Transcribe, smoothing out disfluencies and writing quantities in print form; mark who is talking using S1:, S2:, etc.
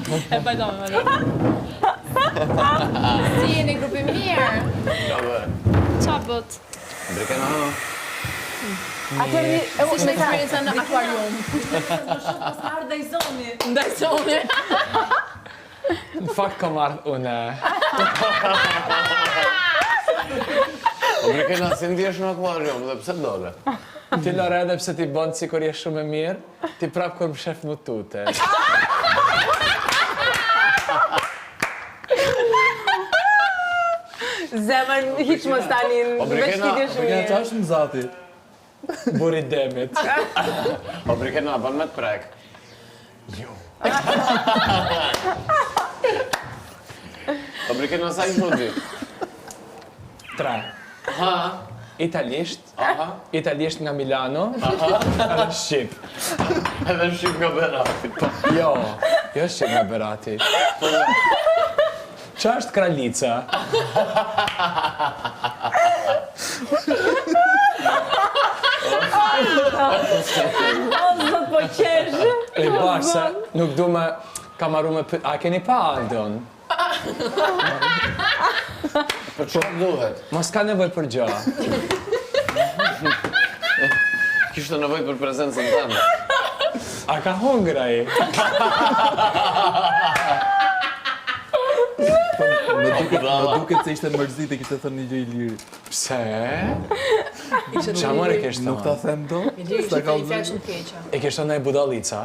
S1: E pajtove, e pajtove.
S2: Si jeni grupi mirë?
S3: Qa bë?
S2: Qa bët?
S3: Brikena.
S4: Atëherë një...
S1: Si ishte eksperienca në akuarium?
S5: Më shumë pas ka ardhë Dajsoni.
S1: Dajsoni.
S6: Në fakt kam ardhë une.
S3: O Brikena, si ndihesh në akuarium dhe pse dole?
S6: Ti Lore edhe pse ti bën sikur je shumë e mirë, ti prap kur më shef më tute.
S4: Zemër, hiq mos tani,
S3: O,
S4: veç
S3: Brikena,
S4: ti shumë
S7: Brikena,
S4: mirë.
S7: qa është më zati?
S6: Buri demit.
S3: O Brikena, bën me të prek. Jo. O Brikena, sa i di?
S6: Tre.
S3: Ha,
S6: Italisht,
S3: aha,
S6: italisht nga Milano, edhe shqip.
S3: edhe shqip nga Berati.
S6: Jo, jo shqip nga Berati. Qa është kralica?
S4: O, zot, po qesh.
S6: E bash se nuk du me kam marru me pyet. A keni pa Aldon?
S3: Për çfarë duhet?
S6: Mos ka nevojë për gjë.
S3: Kishte nevojë për prezencën tënde.
S6: A ka hongër ai?
S7: Më duket, më duket se ishte mërzit e kishte thënë një gjë Iliri.
S6: Pse? Qa more kishte
S7: Nuk ta
S6: thënë?
S7: them do?
S1: Iliri
S7: S'ta
S1: kishte
S7: ka
S1: thënë një fjalë shumë të keqe.
S6: E kishte thënë ai budallica?